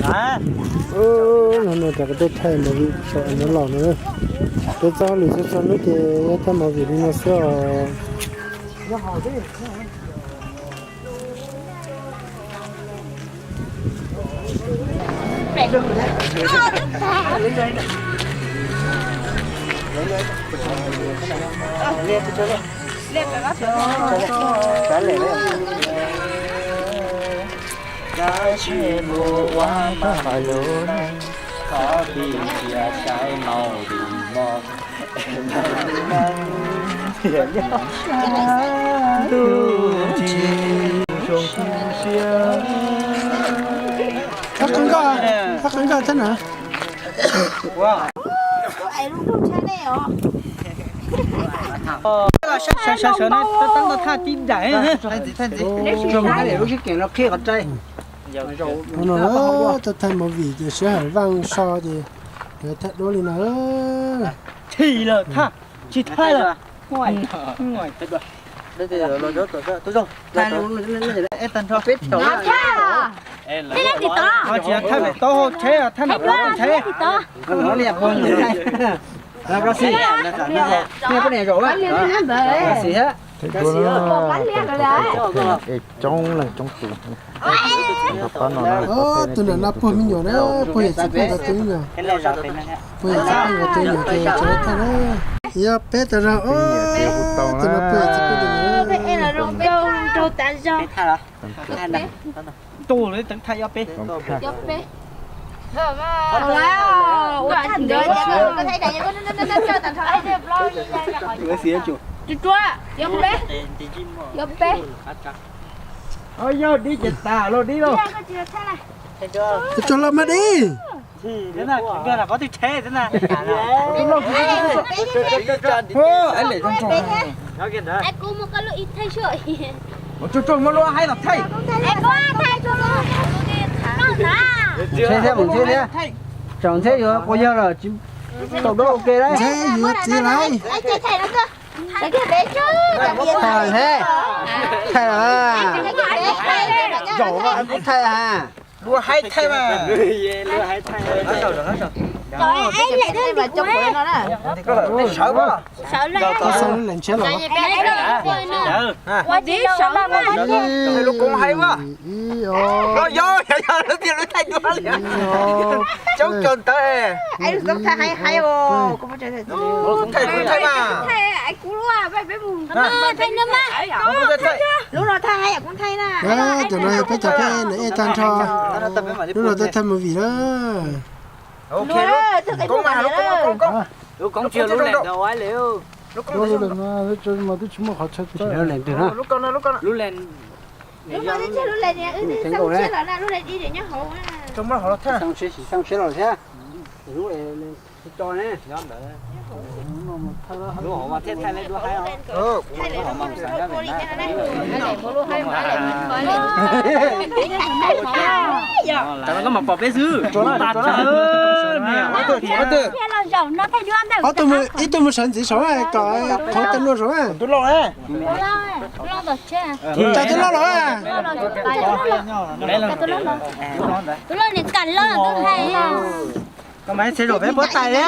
Ub, no no rov qab tuaj thaij movie saum no los no. Peb txoj hauj lwm txhua txhua hnub ces yuav thaij movie li no xwb os. Tab sis ua maj lug, qhov pib cia saib movie no. Thab qeeb nkoj, thab qeeb nkoj thab na. Sawv sawv no tab tab ntau thaj tib daim. Lub sib keem no qhib qhov tsaib. No tau thaij movie ces sij hawm vaj so ces yuav thaij duab li no. Chim lawm thaj, tsis thaij lawm. Tsis thaij pem tau hauv tsheb, thaij nram qab tsheb. Tus nram no puag me nyuam na, puag yam txiv pheej nkawd tus me nyuam. Puag yam txiv pheej nkawd tus me nyuam ces tsis tau thaij na. Yog peb tas zog, tus no puag yam txiv pheej nkawd tus me nyuam. Tus lawv teev thaij ob peb. Tsuag tsuag, yog peb. Yog peb. Yog dib ces tas los dib los. Tsuag los mas dib. Tsuag tsuag, muab lub haib los thaij. Tsheb thiab, mus tsheb thiab. Tsaus ntxheb yuav quas yawg lawm, tsis tau duab ua ke lawm. Ntxheb yuav txiv lawm. Thaij thiab, thaij los. Thaij ha. Lub haib thaij mas. Sawv mas. Koj xauj lub lees tsheb los. Lub koob haib mas. Yog yog lub tiag lub thaij duab li. Coob coob ntawd. Thaij kuv thaij mas. Lub no thaij haib, koob thaij na. Cov no yog peb cov pheej nws ej tag nrho. Lub no tau thaij movie na. Lub koob mas, lub koob, lub koob. Lub koob tsis yog lub lees ntawd ua li. Lub koob mas twb tsis muaj qhov chaw tso. Lub lees. Lub no twb tsis yog lub lees, wb twb xauj siab los na, lub lees dib nyob hauv. Xauj siab los thiab. Lub tso ne. Lub hauv mas thiaj thaij lub haib. Tam no koj mam pom peb xwb. Ob tug, ib tug mus sawv ntxiv saum kom qhov tau luaj saum. Cas tus loj los. Tus loj nim kam loj tus hais. Koj mas txhia zaum peb puab tais li.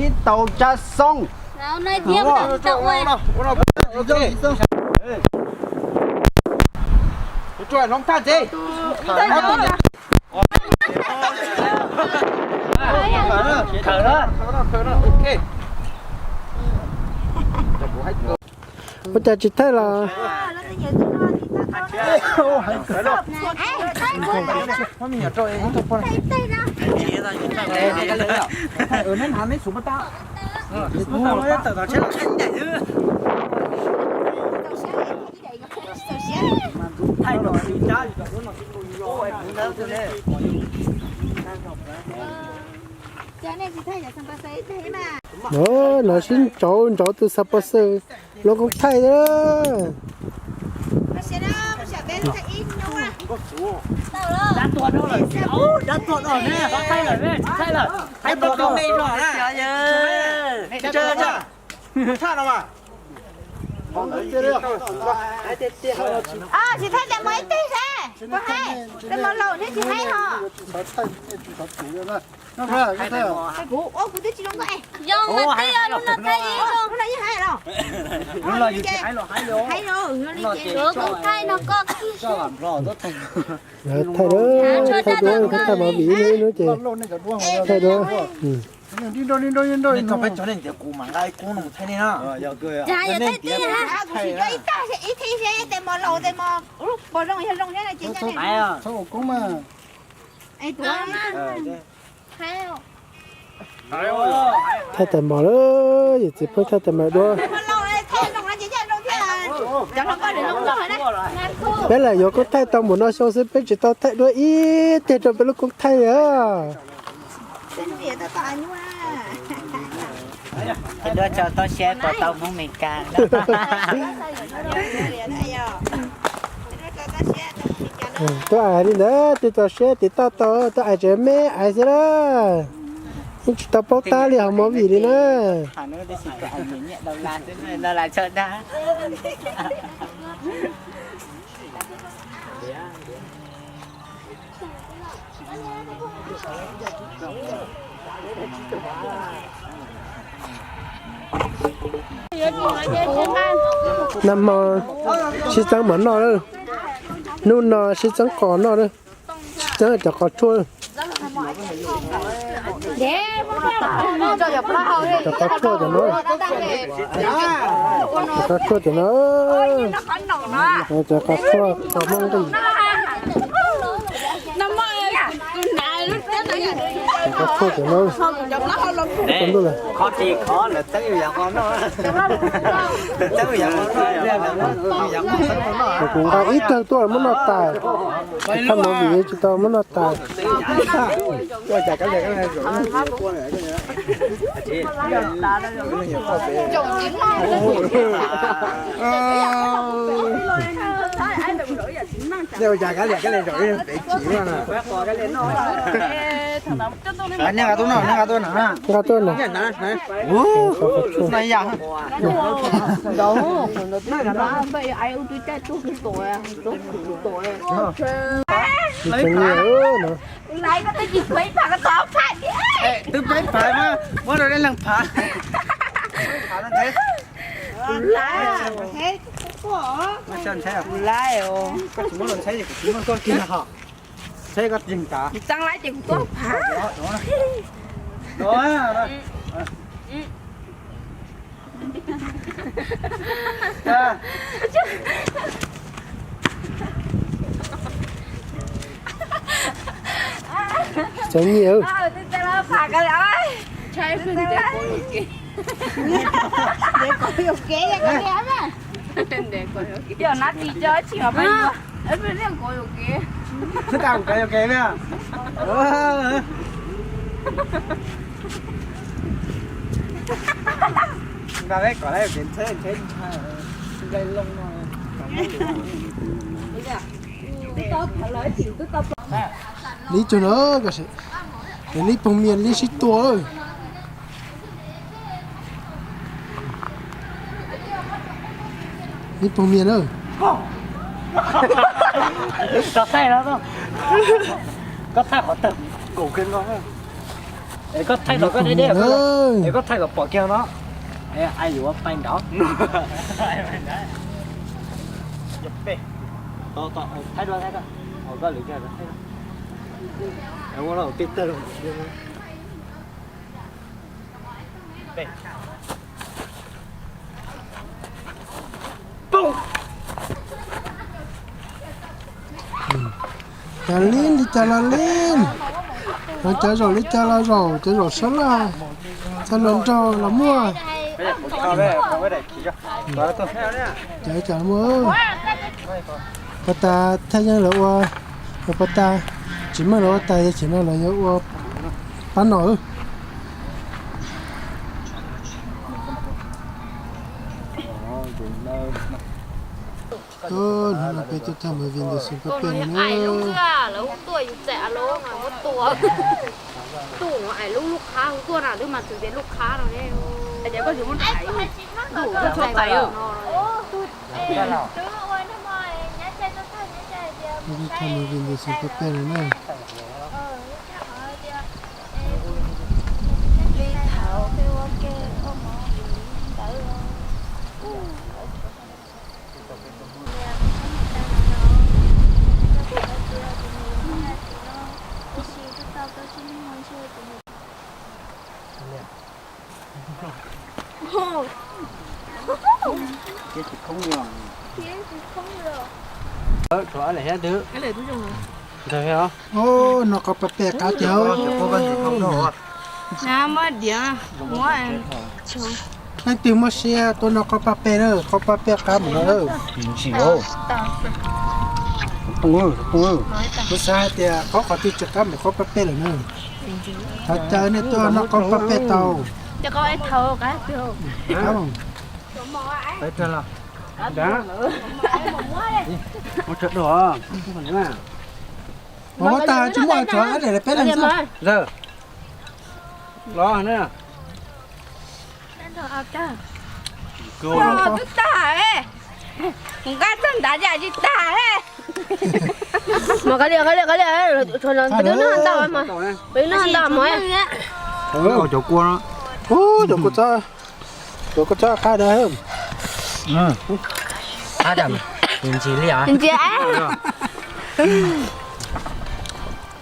Ib tau tsa xoo. Ua cas tsis thaij los? No sib ntsauv ntsauv tus xav pov xwm lub koob thaij. Tsis thaij tes mos ib teg seb puas haib, tes mos laus neb tsis haib ho. Kuv ua kuv twb tsis zoo nkauj. Zoo mas tij, lub no thaij ib zoo. Lub no thaij no koj. Thaij, thaij duab, thaij movie ib hnub ces thaij duab. Ib teg seb tes mos laus tes mos puas zoo, yog zoo thiab no ces thaij. Thaij tes mos lawm, yawm txiv pheej thaij tes mos duab. Peb lam yuav koob thaij tau npaum no xyoo xwb peb tsis tau thaij duab ib teg rau peb lub koob thaij li. Thaij duab tso toj siab puas tau Hmoob Meskas. Tuaj ais li ntawd twb tso siab tiv toj tau, tuaj ais tsev me ais xwb lawm. Yeej tsis tau paub tab li hauv movie li na. Nag hmo sib txeeb mov noj lawm, hnub no sib txeeb qos noj lawm, sib txeeb cov qos tshuaj. Cov qos tshuaj cov no, cov qos tshuaj cov no, cov qos tshuaj qos Hmoob nqis. Cov qos tshuaj cov no, kuv nqa ib tawg tuaj muab noj tas, tsis tau movie tsis tau muab noj tas. Nqa tuaj no. Twb peb phav mas muab rau dej leeg phav. Tsis muab los ntshai, koj tsis muab koj kiag ho. Ntshai koj yeeg tas. Txeeb laib ces kuv tuaj phav. Txeeb nyiaj. Lib tug no, ces lib poog mias lib sib tua. Lib poog mias na. Koj thaij no, koj thaij qhov tawg nkaus kiag no. Es koj thaij no koj deb deb, es koj thaij kom pom kiag no. Ai yuav pais nraud. Thaij dua, thaij dua. Koj lwm kiag thaij dua. Ua no peb tawg. Cas li li cas los li. Cov zaum li cas los zaum, cov zaum sab laj, txhaj luag nraug los muaj. Cov cas muaj. Pas tas thaj yeeb lawv ua, pas tas tsis muaj lawv ua tas, yog thaum no lawv yuav ua pab nom. Hnub no peb tuaj thaij movie ntawm xeem pab pej no na. Thaij movie ntawm xeem pab pej no na. Ub, no qhov pab pej qab tiag. Leej twg muaj siab tuaj noj qhov pab pej na, qhov pab pej qab mus no. Kuv xav hais tias qhov, qhov twg tsis qab npaum qhov pab pej lawm na. Thov caw nej tuaj noj qhov pab pej tau. Ua tag tsis muaj tsov ab daim peb leeg xwb. Los na. Twb tag, kuv nqa txog nrad cas tsis tag. Mas qab liam, qab liam, qab liam, peb twb noj ntau mas, peb twb noj ntau mas. Cov kua, cov kua txob, cov kua txob qab dag. Qab dag, ntsis li os. Ntsis.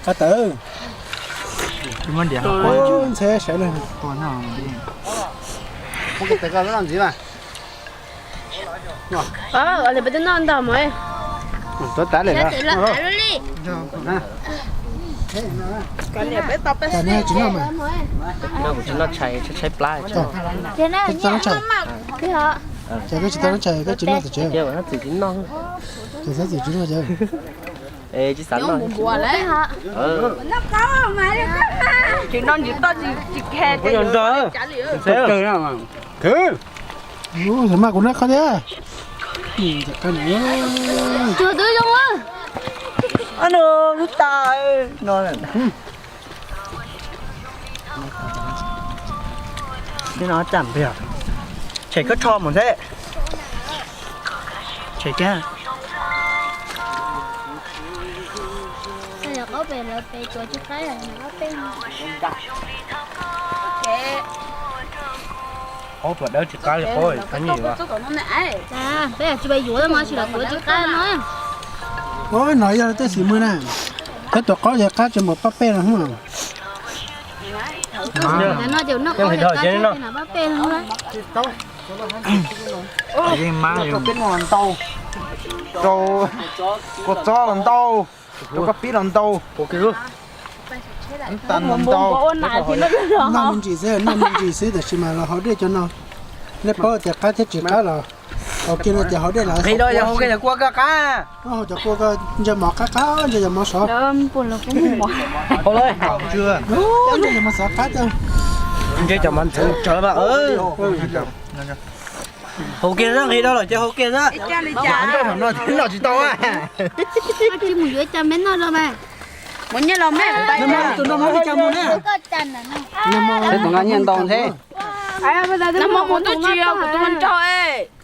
Qab tawv. Ntxhe sawv na. Peb twb noj ntau mas. Tuav tas li na. Tsis noj mas. Tsis noj tshais, tshaib plab. Koj tsis tau noj tshais, koj tsis noj tsev. Tsis xav txim tsis noj tsev. Tsis xav noj. Tsis noj ntsis toj tsis khe. Thaum mas kuv noj qab thiab. Tsuag twb zoo. No lub tas no. Tshem koj tsho mus thiab. Tshem kiag. Qaub tuam dawb tsis qab li qaub, qab nyiaj yuav. Peb tsis pais yuav mas tsis los tuav tsis qab no. Ua no yog tej xim mws na. Peb tuam qaub yog qab tsis npaum pab pej no. Pab pej no. Yeej mas rau kua txob los ntau, rau koj pib los ntau. Noj me ntsis xwb, noj me ntsis xwb, tab sis mas los haus dej cov no. Nej paub tias qab thiab tsis qab los haus kiag no ces haus dej lawm. Haus cov kua ko ntsia mov qab qab, ntsia cov mov sov. Ntsia cov mov ntxhov tsawv mas. Haus kiag xwb, nqhis dhau lawm ces haus kiag xwb. Noj tsis tau. Tsis mus yuav cas me noj los mas. Mus nyiaj los me. Tus noj mov vim cas mus ne? Tus nqa nyiaj ntau ntshe. Nag hmo mus twb tsis yog kuv tus nraug,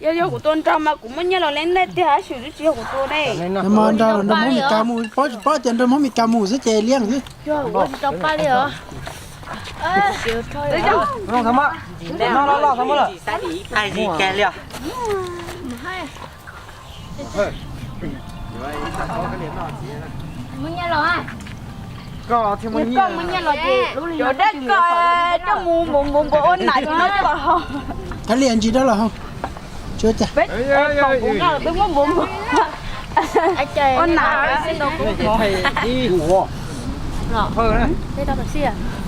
yog yog kuv tus nraug mas kuv muaj nyiaj los leej nej tiag, tab sis twb tsis yog kuv tus ne. Nag hmo nraug, nraug Hmoob Mes Kas mus, paub tsis paub tias nraug Hmoob Mes Kas mus xwb ces liab xwb. Cov dej ko coj mus npaum npaum npaum ua nas no coj los haus. Kav liam ntsis rau los haus. Peb npaum npaum no twb muab npaum npaum ua nas.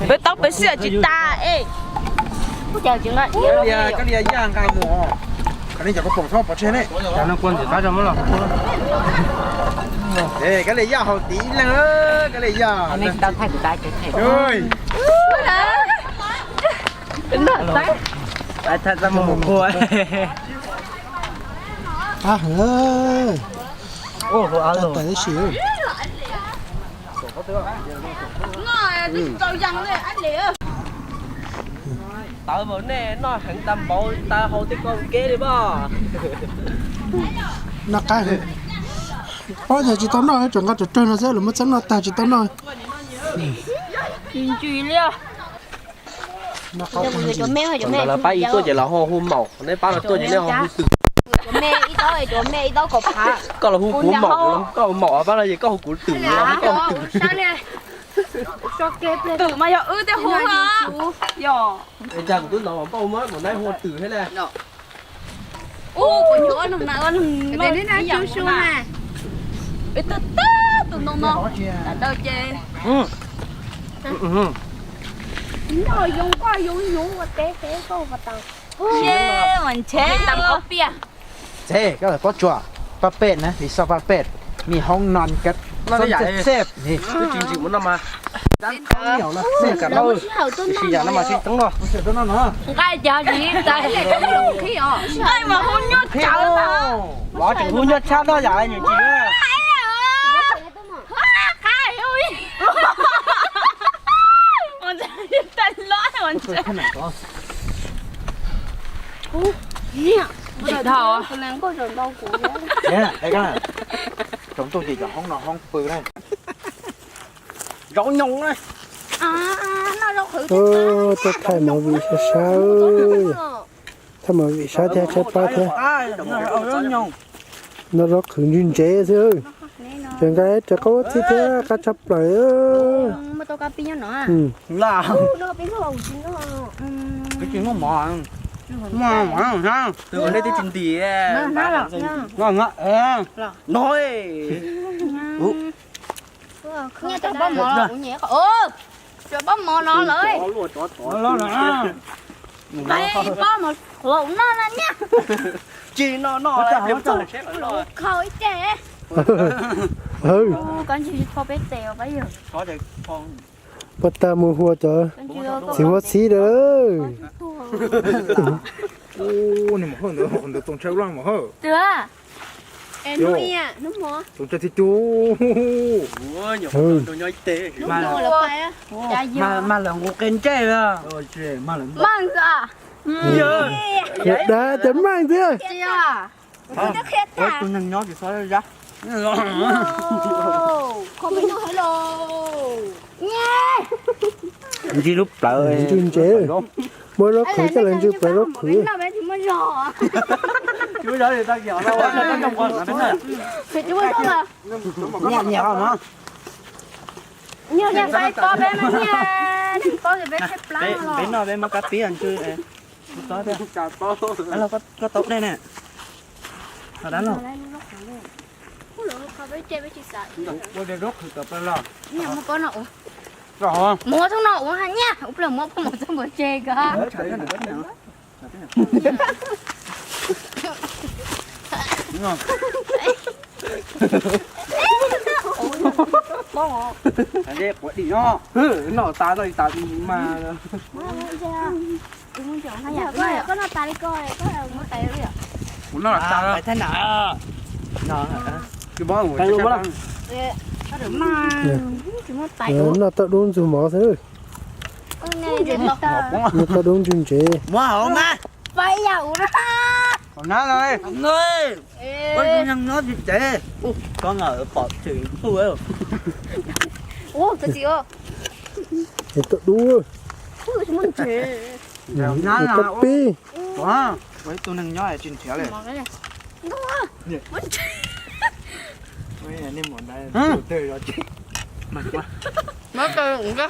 Peb tau pes xiaj tsis tas es. Koj li yaj nqa mus, koj li cov koj pom txhob pov tseg ne. Koj li yaj haus tim ib leeg, koj li yaj. Tawv npaum nej noj heev tag npaum tawv haus tej ko kev li mas. Noj qab, paub tias tsis tau noj, tseem nqa cov rawg no xwb, lawv muab txeeb noj tag tsis tau noj. Ntsws li. Ntawd lawv pab ib tuaj ces lawv ho hu maum, nej pab lawv tuaj ces nej ho hu twm. Koj los hu kuv maum, koj hu maum pab lawv ces koj hu kuv twm, koj hu twm. Twm mas yog wb tej hu. Yog. Es cas kuv twb hnov npauj muab maum naib hu twm thiab ne. Ub, kuv nyuam ua neeg na, ua neeg loj su su na. Peb tag tag tus ntoo no, tas daw ces noj yoo koj yoo yoov ua teb teb koj ua tau. Ntshe tam ob piaj. Txhe, koj pob tsuas, paj pej na, li xoj paj pej, mi hoob non kab xoob txej txej ni. Twb tsis ntsim mus no mas. Tsis yam no mas tsis toob no. Nqaij mas hu nyuaj tshaj no yam nyuam tsis. Tsoom tuaj ces cov hoob no hoob pw na. Zaub nyoos na. Tuaj thaij movie sab sab, thaij movie sab thiab tshaib plab thiab. Noj zaub qhwv ntse ntse xwb. Tseem nqa ib rab qaub txhib thiab qab tshaj plaws. No. Pob mov no lawm. Pob mov hloov no na nyab. Tsis no no kho ib ce. Koj ntsis kho peb tes os. Puas tag mus hua cov txiv huab xib lawm. Tus txiv cu. Mas lawv nqus qe ntsej. Meej xwb. Yog dab tias meej xwb. Tus neeg nyob tsis txhob zab. Ntsws lub plawv. Ntsws ntsev. Muab zaub qhwv coj los ntsws plawv zaub qhwv. Peb noj peb muab kab pib ntsws. Koj tau dej ne. Dab los. Ua zaub qhwv tom plaws los. Muab thoob no ua ha nyab, ua plaws muab poj mus txog npawg tseg ko. Noj tas noj tas mas. Kuv noj tas li ko, kuv noj tas. Noj tau dub ntxug mov xwb. Noj tau dub ntxug ntsev. Muab hauv mas. Pab ib yam ua na. Hauv nab no. Ua neeg nyob tsis tsev. Koj pom tsev ntuj. Es tau dub. Kab pib. Ua ib tug neeg nyob tsis nrhiav li.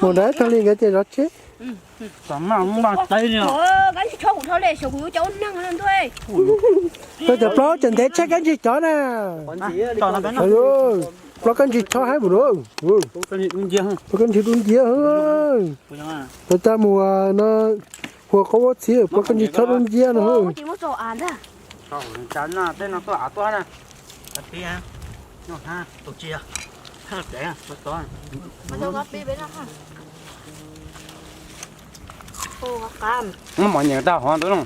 Mus dab tag li nkawd ces zov tseb. Koj cov plaub tseem ntev tshaj kab ntsig cov na. Plaub kab ntsig chob haib mus na. Plaub kab ntsig dub nciab. Pab caj mus no, hua qaub ua txhiv, plaub kab ntsig chob dub nciab no. Muab mov nyeem tau hov ntawd no.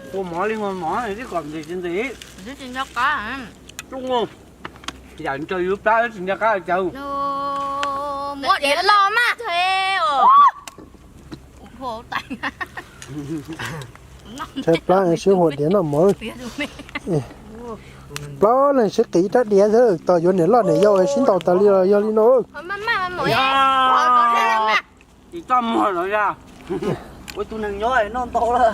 Ua mov li ua mov tib kom ntxim tsis ntxim. Yam ntsawg yus plab tsis nco qab caw. Muab diav loj mas. Tshaib plab sib huam diav noj mov. Plaub leeg sib qiv rab diav xwb, tos yuav niam loj niam yau sib ntaus tas li los yog li no. Tsis txaj muag los yog. Ua tus neeg nyob noj ntau lawm.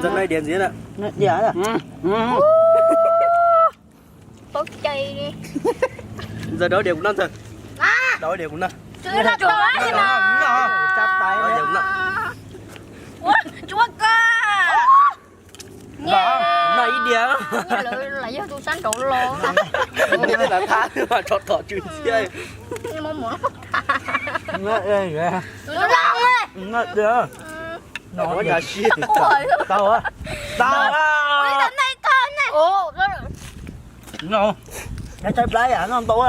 Ntxawg nai diav ntxiv na. Ntxawg, dauv diav kuv noj ntxawg. Dauv diav kuv noj. Dauv diav kuv noj. Noj ib diav. Yog tus sab nraud los. Thab thab tso tom tsw ntxiab. Tau, tau. Tshaib plab yam noj ntau.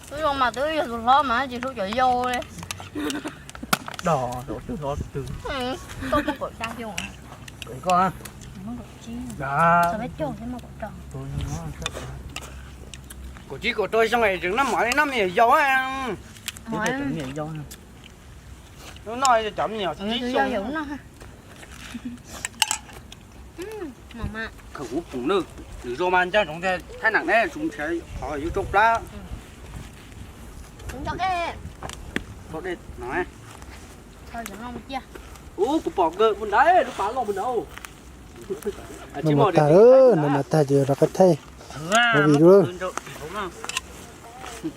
Twb zoo mas twb yog tus hlob mas tsis hlub cov yau li. Dos twb hlob twg. Koj muaj kaum xya xyoo. Koj. Kaum tsib kaum rau xyoo es tseem noj mov li noj me nyuam yaus. Hnub no cov me nyuam tsib xyoo. Khaws kuv pum nawb, nws zoo mas ncaj ntsoov tias thaj neem ne, tsum nrhiav qhov yus tsau plab. Ub, kuv pom kawg mus nrad, lub pas loj mus nrad. No mas tag, no mas tag ces rov qab thaij movie dua.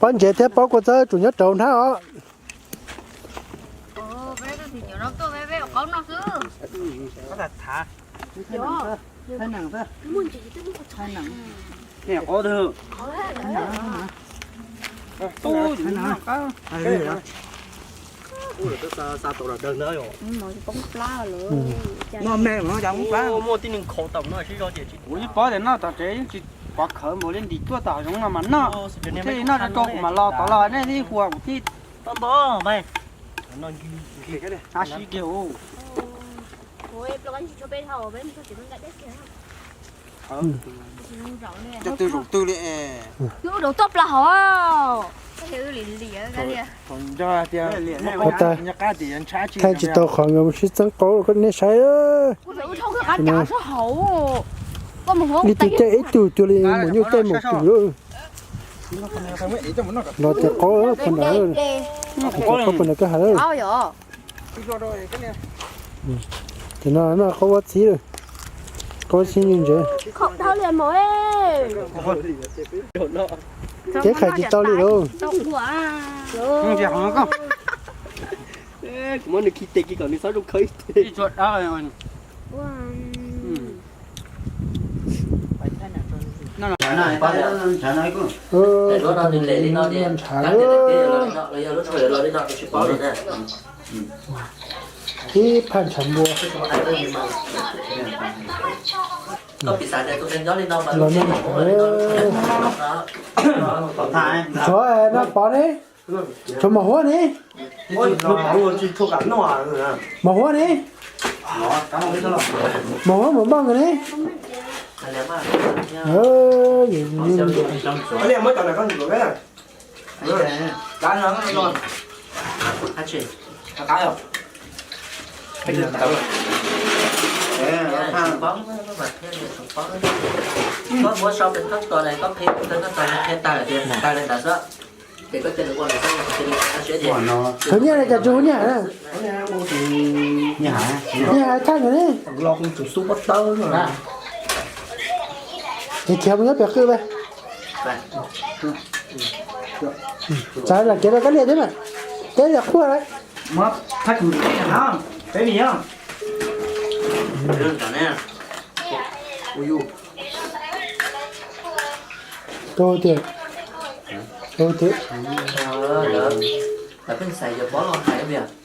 Pob Ntsev thiab Pob Kua Txawb tsum nyob rau nrad os. Muaj tib neeg khaus tau no sib zog ces kuv yeej paub tias noj tom tsev yeej tsis pov khawv npaum li ntim cuaj tom hav zoov no mas noj. Thiaj li noj rau rau kuv mam los tod los nej thiaj hua kuv thiaj. Ab si kiag. Coj twg zaum twg li. Twb ua rau toj plas hov. Thaij tsis tau qhov nkawd sib txeeb qaub koj nej saib. Ib tug caij ib tug cuag li maum nyuj caij maum twm. Los tias qaub pog ntawd, qaub pog ntawd koj hais. Ces no no qaub ua txhiv lawm, qaub ua txhiv ntse. Kev khais tsis tau li lauj. Ntshav, ib phaj ntshav npua. Los no ntshav, no pov ne, tshuav mos huab ne. Mos huab ne, mos huab mus npaj nkawd ne. Koj muab sau pem thoob tos na, koj qhia, koj tos qhia tag tias tag li ntawd xwb. Ces koj cia li ua lawm xwb, cia li ua siab ces. Tus nyiaj ne, cas tsis hu nyiaj hais na? Nyiaj hais thaj nkawd ne. Los kuv tsum xub pob tawb no. Ces khiav mus nyob pem qwj pe. Txav lam kev rau kab liam thiab mas. Teb yog quaj lawm. Thaj kuv peb vim yog. Tus tiag. Tus tiag. Lawv pheej xaiv yog pob los hais.